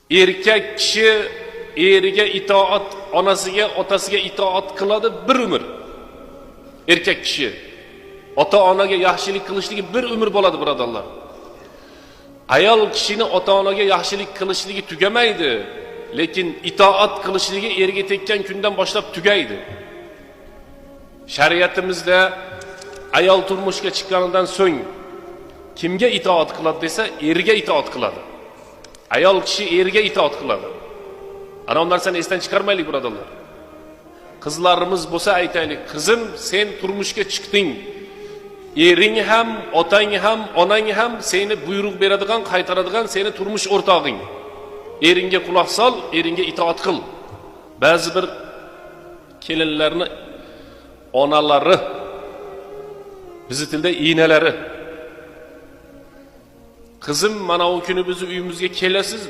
Erkak kishi eriga itoat, onasiga, otasiga itoat qiladi bir umr. Erkak kishi ota onaga yaxshilik qilishligi bir umr bo'ladi, birodarlar. Ayol kishini ota onaga yaxshilik qilishligi tugamaydi, lekin itoat qilishligi erga tekkan kundan boshlab tugaydi. Shariatimizda ayol turmushga chiqqanidan so'ng kimga itoat qiladi desa, erga itoat qiladi. Ayol kishi erga itoat qiladi. Ana u narsani esdan chiqarmaylik, birodarlar. Qizlarimiz bo'lsa aytaylik: qizim, sen turmushga chiqding. Ering ham, otang ham, onang ham seni buyruq beradigan, qaytaradigan seni turmush o'rtog'ing. Eringga quloq sol, eringga itoat qil. Ba'zi bir kelinlarni onalari, bizni tilda enalari: "Qizim, mana u kuni bizni uyimizga kelasiz."